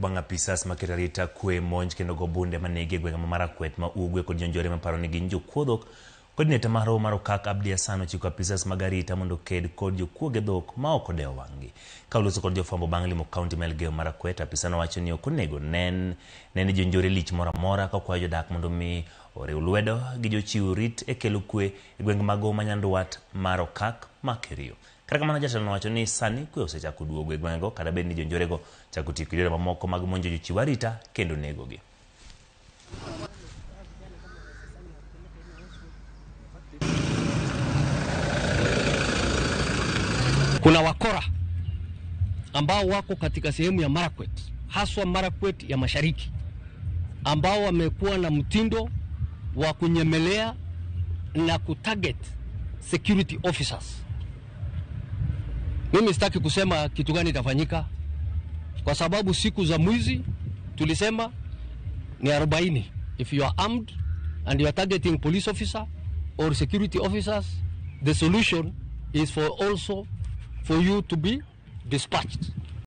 Bang' apisas maketo arita kwe monj kendo go bunde manegi e gwenge ma Marakwet ma Ugwe kod jonjore maparo ni gin jokuo dhok. Coordinator mar roho mar Okak Abdi Hassan ochiko apisas mag arita mondo oked kod jokuoge dhok ma ok odewo wang'gi. Ka oloso kod jofwambo bang' limo kaunti ma Elgeyo Marakwet, apisano wacho ni ok onego nen ne ni jonjore lich moro amora ka okwayo jodak mondo mi oriw lwedo gi jochiw rit e kelo kwe e gwenge mag Hoho ma Nyandwat mar Okak ma Kerio. Kata kamano jatelo nowacho ni sani kwe osechako duogo e gwengego kata bed ni jonjorego chako tiyo kod yore mamoko mag monjo jochiw arita kendo negogi. Kuna wakora ambao wako katika sehemu ya Marakwet, haswa Marakwet ya Mashariki, ambao wamekuwa na mtindo wa kunyemelea na kutarget security officers. Mimi sitaki kusema kitu gani itafanyika kwa sababu siku za mwizi tulisema ni 40. If you are armed and you are targeting police officer or security officers, the solution is for also for you to be dispatched.